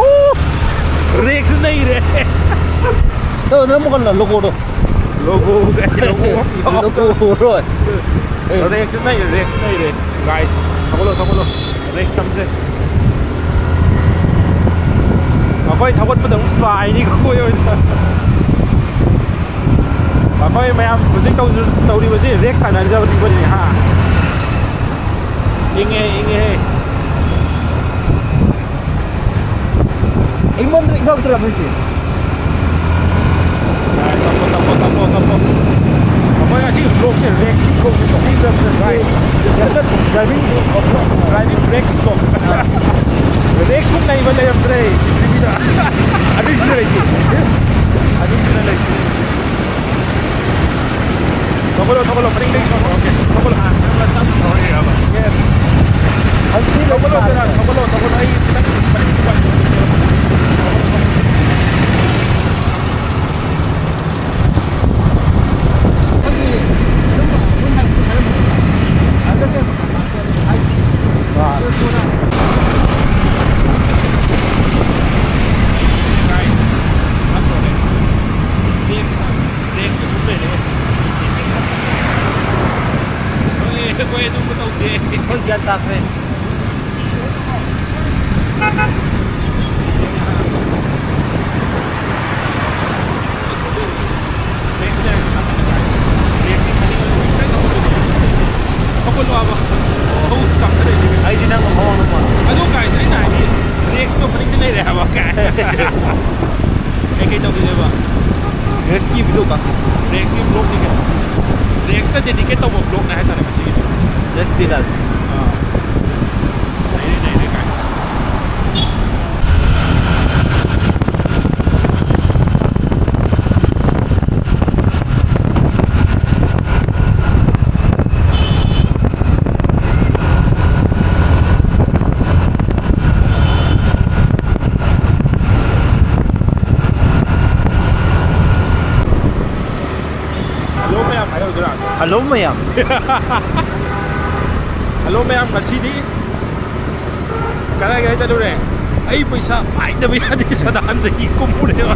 ꯔꯦꯛꯁ ꯅꯩꯔꯦ! ꯊꯧ, ꯅꯪ ꯑꯃꯨꯛ ꯀꯟꯅ logoꯗꯣ꯫ Logo ꯀꯥꯏ, logo ꯑꯃ ꯌꯥꯎꯗꯅ꯫ Logo ꯎꯔꯣꯏ꯫ ꯑꯦ꯫ ꯔꯦꯛꯁ ꯅꯩꯔꯦ, ꯔꯦꯛꯁ ꯅꯩꯔꯦ꯫ Guys, ꯊꯧꯒꯠꯂꯣ, ꯊꯧꯒꯠꯂꯣ꯫ ꯔꯦꯛꯁ ꯅꯝꯁꯦ꯫ ꯑꯩꯈꯣꯏ ꯊꯧꯒꯠꯄꯗ ꯑꯃꯨꯛ ꯆꯥꯏꯅꯤ ꯑꯩꯈꯣꯏ ꯑꯣꯏꯅ꯫ ꯑꯩꯈꯣꯏ ꯃꯌꯥꯝ ꯍꯧꯖꯤꯛ ꯇꯧ-, ꯇꯧꯔꯤꯕꯁꯤ ꯔꯦꯛꯁ ꯇꯥꯟꯅꯖꯕꯅꯤꯕꯅꯤ, ꯍꯥ? ꯏꯪꯉꯦ, ꯏꯪꯉꯦꯍꯦ꯫ ꯌꯥꯎꯗ꯭ꯔꯕ ꯍꯧꯖꯤꯛꯇꯤ꯫ ꯇꯞꯄꯣ, ꯇꯞꯄꯣ, ꯇꯞꯄꯣ, ꯇꯞꯄꯣ꯫ ꯑꯩꯈꯣꯏ ꯉꯁꯤ vlogꯁꯦ raceꯀꯤ vlogꯅꯤ꯫ Guys, driving raceꯀꯤ vlog꯫ Raceꯃꯨꯛ ꯅꯩꯕ ꯂꯩꯔꯝꯗ꯭ꯔꯦ ꯄ꯭ꯔꯤꯊꯤꯕꯤꯗ꯫ ꯑꯅꯤꯁꯤꯅ ꯂꯩꯇꯦ꯫ ꯑꯅꯤꯁꯤꯅ ꯂꯩꯇꯦ꯫ ꯊꯧꯒꯠꯂꯣ, ꯊꯧꯒꯠꯂꯣ, ꯃꯅꯤꯡꯗꯒꯤ ꯊꯧꯒꯠꯂꯣ꯫ Okay, ꯊꯧꯒꯠꯂꯣ꯫ Yes. ꯊꯧꯒꯠꯂꯣ, ꯁꯤꯗ, ꯊꯧꯒꯠꯂꯣ, ꯊꯧꯒꯠꯂꯣ꯫ ꯑꯩ ꯈꯤꯇꯪ ꯃꯅꯤꯡ ꯊꯧꯒꯠꯂꯣ꯫ Guys, ꯅꯠꯇ꯭ꯔꯣꯅꯦ? Raceꯁꯨ ꯁꯨꯝ ꯂꯩꯔꯦ꯫ ꯑꯩꯈꯣꯏ, ꯑꯩꯈꯣꯏ ꯑꯗꯨꯝꯕ ꯇꯧꯗꯦ꯫ ꯑꯩꯈꯣꯏ ꯒ꯭ꯌꯥꯟ ꯇꯥꯈ꯭ꯔꯦ꯫ Raceꯁꯦ ꯈꯪꯉꯤꯕ ꯈꯤꯇꯪ ꯊꯧꯒꯠꯂꯣ ꯍꯥꯏꯕ꯫ ꯊꯧ ꯀꯥꯞꯊꯔꯛꯏꯁꯦ꯫ ꯑꯩꯗꯤ ꯅꯪ ꯃꯃꯥꯡ ꯃꯃꯥꯡ꯫ ꯑꯗꯣ guys, ꯑꯩꯅ ꯍꯥꯏꯗꯤ raceꯇꯣ ꯃꯅꯤꯡꯗ ꯂꯩꯔꯦ ꯍꯥꯏꯕ꯫ ꯀꯩꯀꯩ ꯇꯧꯈꯤꯗꯣꯏꯕ? Raceꯀꯤ video ꯀꯥꯞꯈꯤꯁꯤ꯫ Raceꯀꯤ vlogꯅꯤ ꯀꯩꯅꯣ ꯁꯤꯗꯤ꯫ Raceꯇ dedicate ꯇꯧꯕ vlogꯅꯦ ꯍꯥꯏꯇꯥꯔꯦ ꯃꯁꯤꯒꯤꯁꯦ꯫ Raceꯀꯤ ꯂꯥꯏꯐ꯫ ꯑꯥ꯫ ꯂꯩꯔꯦ, ꯂꯩꯔꯦ, guys꯫ Hello ꯃꯌꯥꯝ ꯍꯥꯏꯔꯛꯎꯗ꯭ꯔꯥ? Hello ꯃꯌꯥꯝ꯫ Hello ꯃꯌꯥꯝ, ꯉꯁꯤꯗꯤ ꯀꯗꯥꯏ ꯀꯗꯥꯏ ꯆꯠꯂꯨꯔꯦ? ꯑꯩ ꯄꯩꯁꯥ ꯄꯥꯏꯗꯕ ꯌꯥꯗꯦ, ꯁꯗꯥꯟꯗꯒꯤ ꯀꯨꯝꯃꯨꯔꯦꯕ꯫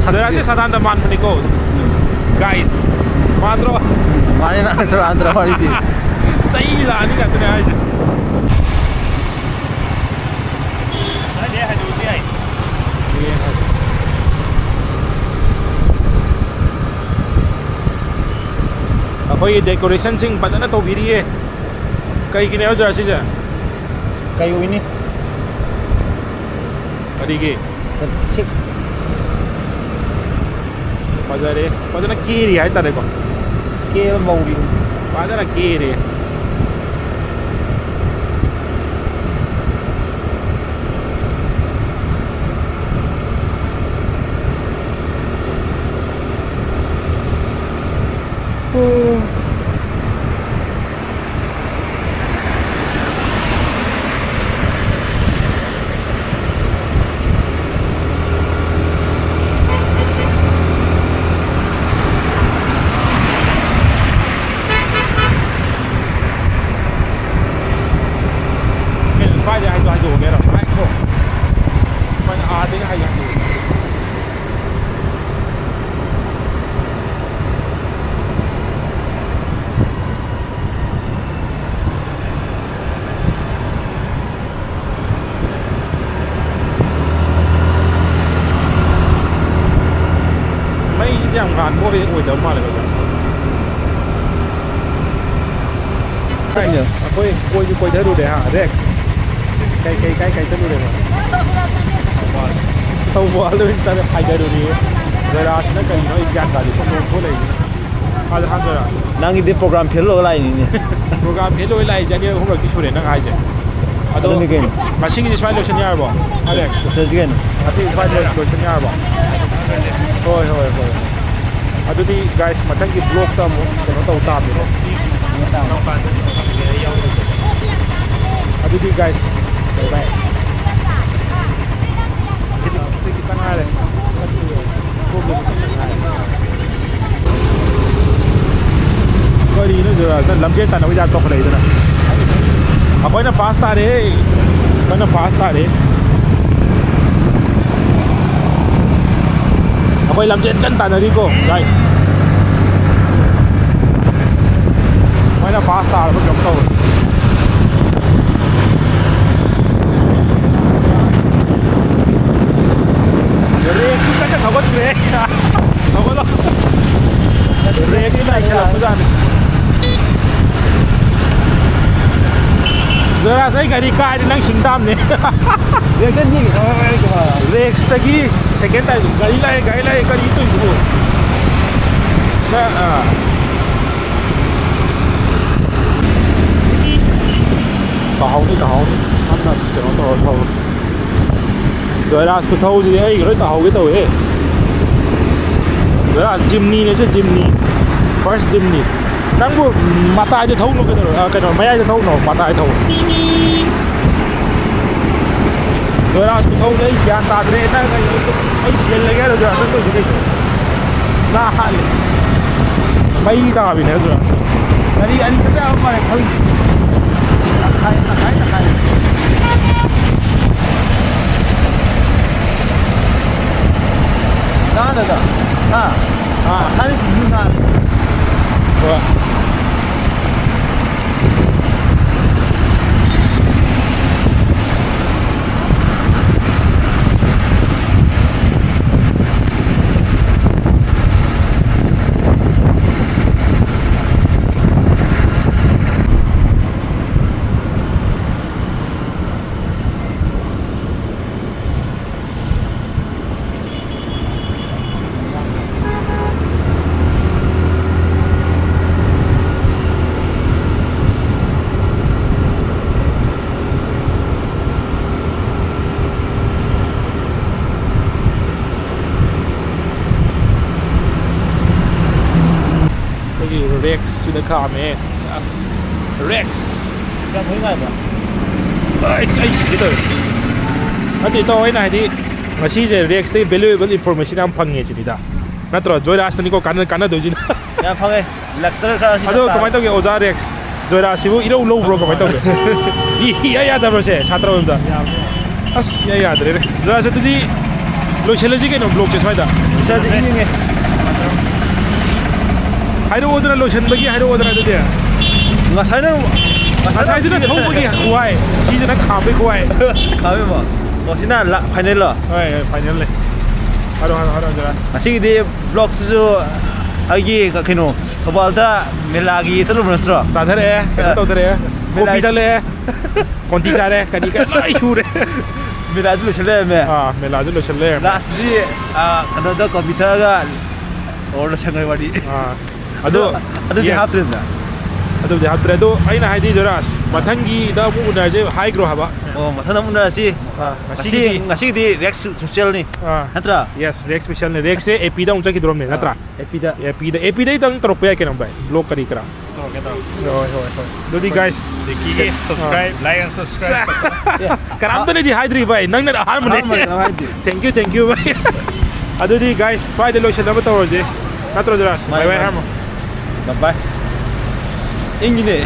ꯁꯛꯇꯤ꯫ ꯗꯥꯏꯔꯦꯛꯁꯦ ꯁꯗꯥꯟꯗ ꯃꯥꯟꯕꯅꯤꯀꯣ꯫ Guys, ꯃꯥꯟꯗ꯭ꯔꯣ? ꯃꯥꯅꯦ, ꯅꯪ ꯁꯗꯥꯟꯗ꯭ꯔꯣ ꯋꯥꯔꯤꯗꯤ? ꯆꯩ ꯂꯥꯛꯑꯅꯤ ꯉꯥꯛꯇꯅꯦ ꯍꯥꯏꯁꯦ꯫ ꯀꯗꯥꯏꯗꯩ ꯍꯥꯏꯗꯣꯛꯑꯁꯨ ꯌꯥꯏ꯫ ꯑꯩꯈꯣꯏꯒꯤ decorationꯁꯤꯡ ꯐꯖꯅ ꯇꯧꯕꯤꯔꯤꯌꯦ꯫ ꯀꯩꯒꯤꯅꯦ ꯑꯣꯖꯥ ꯁꯤꯁꯦ? ꯀꯩ ꯑꯣꯏꯅꯤ? ꯀꯔꯤꯒꯤ? ꯁꯤꯛꯁ꯫ ꯐꯖꯔꯦ꯫ ꯐꯖꯅ ꯀꯦꯔꯤ ꯍꯥꯏꯇꯥꯔꯦꯀꯣ꯫ ꯀꯦꯕ ꯃꯧꯔꯤ꯫ ꯐꯖꯅ ꯀꯦꯔꯤ꯫ ꯀꯩꯅꯣ ꯁ꯭ꯋꯥꯏꯗ ꯍꯥꯏꯗꯣ ꯍꯥꯏꯗꯣꯛꯑꯒꯦꯔꯣ? ꯉꯥꯏꯈꯣ꯫ ꯁ꯭ꯋꯥꯏꯗ ꯑꯥꯗꯒꯤ ꯍꯥꯏꯗꯣ ꯍꯥꯏꯗꯣꯛꯑꯒꯦ꯫ ꯃꯩꯁꯤꯗꯤ ꯌꯥꯝ ꯉꯥꯟꯕ ꯑꯣꯏ-, ꯑꯣꯏꯗꯕ ꯃꯥꯜꯂꯦꯀꯣ꯫ ꯀꯩꯅꯣ? ꯑꯩꯈꯣꯏ ꯀꯣꯏꯁꯨ ꯀꯣꯏꯊꯔꯨꯔꯦ ꯍꯥ, ꯔꯦꯛꯁ? ꯀꯩ, ꯀꯩ, ꯀꯥꯏ, ꯀꯥꯏ ꯆꯠꯂꯨꯔꯦꯕ? ꯊꯧꯕꯥꯜꯗ ꯑꯣꯏꯅ ꯆꯠꯂꯦ, ꯍꯥꯏꯊꯔꯨꯔꯦ꯫ ꯖꯔꯥꯁꯤꯅ ꯀꯔꯤꯅꯣ ꯑꯩ ꯒ꯭ꯌꯥꯟ ꯇꯥꯗꯦ, ꯁꯣꯝꯗ ꯑꯣꯟꯊꯣꯛ ꯂꯩꯔꯤꯁꯤꯅ꯫ ꯑꯗ ꯍꯥꯟ ꯖꯔꯥꯁ꯫ ꯅꯪꯒꯤꯗꯤ ꯄ꯭ꯔꯣꯒ꯭ꯔꯥꯝ ꯐꯦꯜ ꯑꯣꯏꯔ ꯂꯥꯛꯏꯅꯤꯅꯦ꯫ ꯄ꯭ꯔꯣꯒ꯭ꯔꯥꯝ ꯐꯦꯜ ꯑꯣꯏ ꯂꯥꯛꯏꯁꯦ ꯑꯅꯤꯔꯛ ꯑꯍꯨꯝꯂꯛꯇꯤ ꯁꯨꯔꯦ ꯅꯪ ꯍꯥꯏꯁꯦ꯫ ꯑꯗꯣ ꯑꯗꯨꯅꯤ ꯀꯩꯅꯣ꯫ ꯉꯁꯤꯒꯤꯗꯤ ꯁ꯭ꯋꯥꯏ ꯂꯣꯏꯁꯟ ꯌꯥꯔꯕꯣ, ꯑꯂꯦꯛꯁ? ꯂꯣꯏꯁꯜꯂꯁꯤ ꯀꯩꯅꯣ꯫ ꯉꯁꯤ ꯁ꯭ꯋꯥꯏ ꯂꯣꯏ-, ꯂꯣꯏꯁꯟ ꯌꯥꯔꯕꯣ? ꯍꯣꯏ, ꯍꯣꯏ, ꯍꯣꯏ꯫ ꯑꯗꯨꯗꯤ guys, ꯃꯊꯪꯒꯤ vlogꯇ ꯑꯃꯨꯛ ꯀꯩꯅꯣ ꯇꯧ ꯇꯥꯕꯅꯤꯀꯣ꯫ ꯑꯗꯨꯗꯤ guys, bye bye꯫ ꯈꯤꯇꯪ ꯉꯥꯏꯔꯦ꯫ ꯀꯔꯤꯅꯣ ꯖꯒꯥꯁꯤꯅ ꯂꯝꯖꯦꯟ ꯇꯥꯟꯅꯕ ꯌꯥꯝ ꯇꯧꯈꯠꯂꯛꯏꯗꯅ꯫ ꯑꯩꯈꯣꯏꯅ ꯐꯥꯁ ꯇꯥꯔꯦ꯫ ꯑꯩꯈꯣꯏꯅ ꯐꯥꯁ ꯇꯥꯔꯦ꯫ ꯑꯩꯈꯣꯏ ꯂꯝꯖꯦꯟ ꯀꯟꯅ ꯇꯥꯟꯅꯔꯤꯀꯣ, guys꯫ ꯑꯩꯈꯣꯏꯅ ꯐꯥꯁ ꯇꯥꯔꯕ ꯀꯩꯅꯣꯝ ꯇꯧꯔꯦ꯫ ꯕ꯭ꯔꯦꯛꯁꯨ ꯀꯟꯅ ꯊꯧꯒꯠꯈ꯭ꯔꯦ꯫ ꯊꯧꯒꯠꯂꯣ꯫ ꯕ꯭ꯔꯦꯛꯁꯨ ꯅꯥꯏꯁꯜꯂꯛꯄꯖꯥꯠꯅꯤ꯫ ꯖꯣꯏꯔꯥꯖ, ꯑꯩ ꯒꯥꯔꯤ ꯀꯥꯏꯔꯗꯤ ꯅꯪ ꯁꯤꯡ ꯇꯥꯕꯅꯦ꯫ ꯔꯦꯛꯁꯟꯒꯤ ꯔꯦꯛꯁꯇꯒꯤ ꯁꯦꯀꯦꯟ ꯇꯥꯏꯝ ꯒꯥꯔꯤ ꯂꯥꯛꯑꯦ, ꯒꯥꯔꯤ ꯂꯥꯛꯑꯦ, ꯀꯔꯤ ꯇꯧꯔꯤꯁꯤꯕꯣ? ꯅꯪ, ꯑꯥ꯫ ꯇꯥꯍꯧꯅꯤ, ꯇꯥꯍꯧꯅꯤ꯫ ꯅꯪꯅ ꯀꯩꯅꯣ ꯇꯧꯔ ꯊꯧꯔꯣ꯫ ꯖꯣꯏꯔꯥꯖ ꯈꯨꯊꯧꯁꯤꯗꯤ ꯑꯩꯒ ꯂꯣꯏ ꯇꯥꯍꯧꯒꯦ ꯇꯧꯋꯦ꯫ ꯖꯣꯏꯔꯥꯖ ꯖꯤꯝꯅꯤꯅꯦ ꯁꯦ, ꯖꯤꯝꯅꯤ꯫ ꯐꯥꯔꯁ ꯖꯤꯝꯅꯤ꯫ ꯅꯪꯕꯨ ꯃꯇꯥꯏꯗ ꯊꯧꯅꯨ ꯀꯩꯗꯧꯔ-, ꯑ, ꯀꯩꯅꯣ, ꯃꯌꯥꯏꯗ ꯊꯧꯅꯣ, ꯃꯇꯥꯏꯗ ꯊꯧ꯫ ꯖꯣꯏꯔꯥꯖ ꯈꯨꯊꯧꯁꯦ ꯑꯩ ꯒ꯭ꯌꯥꯟ ꯇꯥꯗ꯭ꯔꯦ꯫ ꯅꯪ ꯑꯩ, ꯑꯩ ꯁꯤꯍꯜꯂꯒꯦ ꯍꯥꯏꯔꯣ ꯖꯣꯏꯔꯥꯖ ꯆꯠꯇꯣꯏꯁꯦ ꯀꯩꯅꯣ? ꯅꯥ ꯍꯥꯠꯂꯦ꯫ ꯃꯩ ꯇꯥꯕꯤꯅꯦ ꯖꯣꯏꯔꯥꯖ꯫ ꯒꯥꯔꯤ ꯑꯅꯤ ꯆꯠꯄ ꯌꯥꯕ ꯃꯥꯜꯂꯦ ꯈꯪꯗꯦ꯫ ꯇꯪꯈꯥꯏ, ꯇꯪꯈꯥꯏ, ꯇꯪꯈꯥꯏ꯫ ꯅꯥꯗꯕ? ꯍꯥ? ꯑꯥ꯫ ꯍꯥꯏꯔꯤꯁꯤꯡꯗꯨ ꯅꯥ-, ꯍꯣꯏ꯫ ꯑꯩꯈꯣꯏꯒꯤ ꯔꯦꯛꯁꯁꯤꯗ ꯈꯥꯝꯃꯦ꯫ ꯑꯁ, ꯔꯦꯛꯁ꯫ ꯌꯥꯝ ꯐꯩ ꯉꯥꯏꯕ꯫ ꯑꯩ, ꯑꯩ ꯁꯤꯒꯦ ꯇꯧꯋꯦ꯫ ꯅꯠꯇꯦ, ꯏꯇꯥꯎ, ꯑꯩꯅ ꯍꯥꯏꯗꯤ, ꯉꯁꯤꯁꯦ ꯔꯦꯛꯁꯇꯒꯤ valuable information ꯌꯥꯝ ꯐꯪꯉꯦ ꯁꯤꯅꯤꯗ꯫ ꯅꯠꯇ꯭ꯔꯣ? ꯖꯣꯏꯔꯥꯖꯇꯅꯤꯀꯣ ꯀꯥꯟꯅ-, ꯀꯥꯟꯅꯗꯣꯏꯁꯤꯅ꯫ ꯌꯥꯝ ꯐꯪꯉꯦ꯫ ꯂꯦꯛꯆꯔ ꯈꯔ ꯁꯤꯗ ꯑꯗꯣ ꯇꯥꯔꯦ꯫ ꯀꯃꯥꯏꯅ ꯇꯧꯒꯦ, ꯑꯣꯖꯥ ꯔꯦꯛꯁ? ꯖꯣꯏꯔꯥꯖꯁꯤꯕꯨ ꯏꯔꯧ ꯂꯧꯕ꯭ꯔꯣ? ꯀꯃꯥꯏꯅ ꯇꯧꯒꯦ? ꯏ-, ꯏꯌꯥ ꯌꯥꯗꯕ꯭ꯔꯣ ꯁꯦ, ꯁꯥꯇ꯭ꯔ ꯑꯣꯏꯕꯗ? ꯌꯥꯕ꯭ꯔꯣ? ꯑꯁ, ꯏꯌꯥ ꯌꯥꯗ꯭ꯔꯦꯅꯦ꯫ ꯖꯣꯏꯔꯥꯖ, ꯑꯗꯨꯗꯤ ꯂꯣꯏꯁꯤꯜꯂꯁꯤ ꯀꯩꯅꯣ, ꯕ꯭ꯂꯣꯛꯁꯦ ꯁ꯭ꯋꯥꯏꯗ꯫ ꯂꯣꯏꯁꯤꯜꯂꯁꯤ, ꯏꯪꯉꯤꯉꯦ꯫ ꯍꯥꯏꯔꯛꯑꯣꯗꯅ, ꯂꯣꯏꯁꯤꯟꯕꯒꯤ ꯍꯥꯏꯔꯛꯑꯣꯗꯅ ꯑꯗꯨꯗꯤ꯫ ꯉꯁꯥꯏꯅ, ꯉꯁꯥꯏꯅ ꯉꯁꯥꯏꯗꯨꯅ ꯊꯧꯕꯒꯤ ꯈꯨꯍꯥꯏ, ꯁꯤꯁꯤꯅ ꯈꯥꯝꯕꯒꯤ ꯈꯨꯍꯥꯏ꯫ ꯈꯥꯝꯃꯦꯕ꯫ ꯑꯣ, ꯁꯤꯅ ꯂꯥ-, ꯐꯥꯏꯅꯦꯜꯂꯣ? ꯍꯣꯏ, ꯍꯣꯏ, ꯐꯥꯏꯅꯦꯜꯅꯦ꯫ ꯍꯥꯏꯔꯣ, ꯍꯥꯏꯔꯣ, ꯍꯥꯏꯔꯣ, ꯖꯣꯏꯔꯥꯖ꯫ ꯉꯁꯤꯒꯤꯗꯤ ꯕ꯭ꯂꯣꯛꯁꯤꯁꯨ ꯑꯩꯒꯤ ꯀꯩꯅꯣ, ꯊꯧꯕꯥꯜꯗ ꯃꯦꯂꯥꯒꯤ ꯆꯠꯂꯨꯕ ꯅꯠꯇ꯭ꯔꯣ? ꯆꯥꯊꯔꯛꯑꯦ, ꯀꯩꯅꯣ ꯑ, ꯇꯧꯊꯔꯛꯑꯦ, ꯃꯦꯂꯥ- ꯀꯣꯐꯤ ꯆꯠꯂꯛꯑꯦ, ꯀꯣꯟꯇꯤ ꯆꯥꯔꯦ, ꯀꯔꯤ ꯀꯔꯤ ꯂꯣꯏ ꯁꯨꯔꯦ꯫ ꯃꯦꯂꯥꯁꯨ ꯂꯣꯏꯁꯜ ꯂꯩꯔꯝꯃꯦ꯫ ꯑꯥ, ꯃꯦꯂꯥꯁꯨ ꯂꯣꯏꯁꯜ ꯂꯩꯔꯝꯃꯦ꯫ ꯂꯥꯁꯇꯗꯤ, ꯑ, ꯀꯩꯅꯣꯗ ꯀꯣꯐꯤ ꯊꯛꯑꯒ ꯑꯣ, ꯂꯣꯏꯁꯟꯈ꯭ꯔꯦ ꯋꯥꯔꯤ꯫ ꯑꯥ, ꯑꯗꯣ ꯑꯗꯨꯗꯤ yes. ꯍꯥꯞꯇ꯭ꯔꯦꯗꯅ꯫ ꯑꯗꯨꯕꯨꯗꯤ ꯍꯥꯞꯇ꯭ꯔꯦ꯫ ꯑꯗꯣ ꯑꯩꯅ ꯍꯥꯏꯗꯤ, ꯖꯣꯔꯥꯁ, ꯃꯊꯪꯒꯤꯗ ꯑꯃꯨꯛ ꯎꯅꯔꯁꯦ ꯍꯥꯏꯈ꯭ꯔꯣ ꯍꯥꯏꯕ꯫ ꯑꯣ, ꯃꯊꯪꯗ ꯑꯃꯨꯛ ꯎꯅꯔꯁꯤ꯫ ꯑꯥ, ꯉꯁꯤꯒꯤꯗꯤ, ꯉꯁꯤꯒꯤꯗꯤ ꯔꯦꯛꯁ ꯁꯣꯁꯦꯜꯅꯤ꯫ ꯑꯥ, ꯅꯠꯇ꯭ꯔꯥ? Yes, ꯔꯦꯛꯁ ꯁꯣꯁꯦꯜꯅꯤ꯫ ꯔꯦꯛꯁꯁꯦ ꯑꯦ ꯄꯤꯗ ꯑꯃꯨꯛ ꯆꯠꯈꯤꯗ꯭ꯔꯣꯝꯅꯦ, ꯅꯠꯇ꯭ꯔꯥ? ꯑꯦ ꯄꯤꯗ꯫ ꯑꯦ ꯄꯤꯗ, ꯑꯦ ꯄꯤꯗꯩꯗ ꯑꯗꯨꯝ ꯇꯧꯔꯛꯄ ꯌꯥꯏ ꯀꯩꯅꯣ, ꯚꯥꯏ, ꯕ꯭ꯂꯣꯛ ꯀꯔꯤ ꯀꯔꯥ꯫ ꯇꯧꯔꯛꯀꯦ, ꯇꯧꯔꯛꯀꯦ꯫ ꯍꯣꯏ, ꯍꯣꯏ, ꯍꯣꯏ꯫ ꯑꯗꯨꯗꯤ, ꯒꯥꯏꯁ, ꯗꯤꯀꯤꯒꯤ subscribe, like and subscribe ꯇꯧꯁꯜꯂꯣ꯫ ꯀꯅꯥꯝꯇꯅꯗꯤ ꯍꯥꯏꯗ꯭ꯔꯤꯕ ꯑꯩ, ꯅꯪꯅ ꯑꯍꯥꯟꯕꯅꯦ꯫ ꯑꯍꯥꯟꯕꯅꯦ, ꯀꯅꯥꯝ ꯍꯥꯏꯗꯦ꯫ Thank you, thank you, ꯚꯥꯏ꯫ ꯑꯗꯨꯗꯤ, ꯒꯥꯏꯁ, ꯁ꯭ꯋꯥꯏꯗ ꯂꯣꯏꯁꯤꯟꯅꯕ ꯇꯧꯔꯁꯦ, ꯅꯠꯇ꯭ꯔꯣ, ꯖꯣꯔꯥꯁ? ꯃꯥꯅꯦ, ꯕꯥꯏ ꯕꯥꯏ ꯃꯥꯅꯦ꯫ ꯍꯥꯏꯔꯝꯃꯣ꯫ ꯕꯥꯏ ꯕꯥꯏ꯫ ꯏꯪꯉꯤꯅꯦ꯫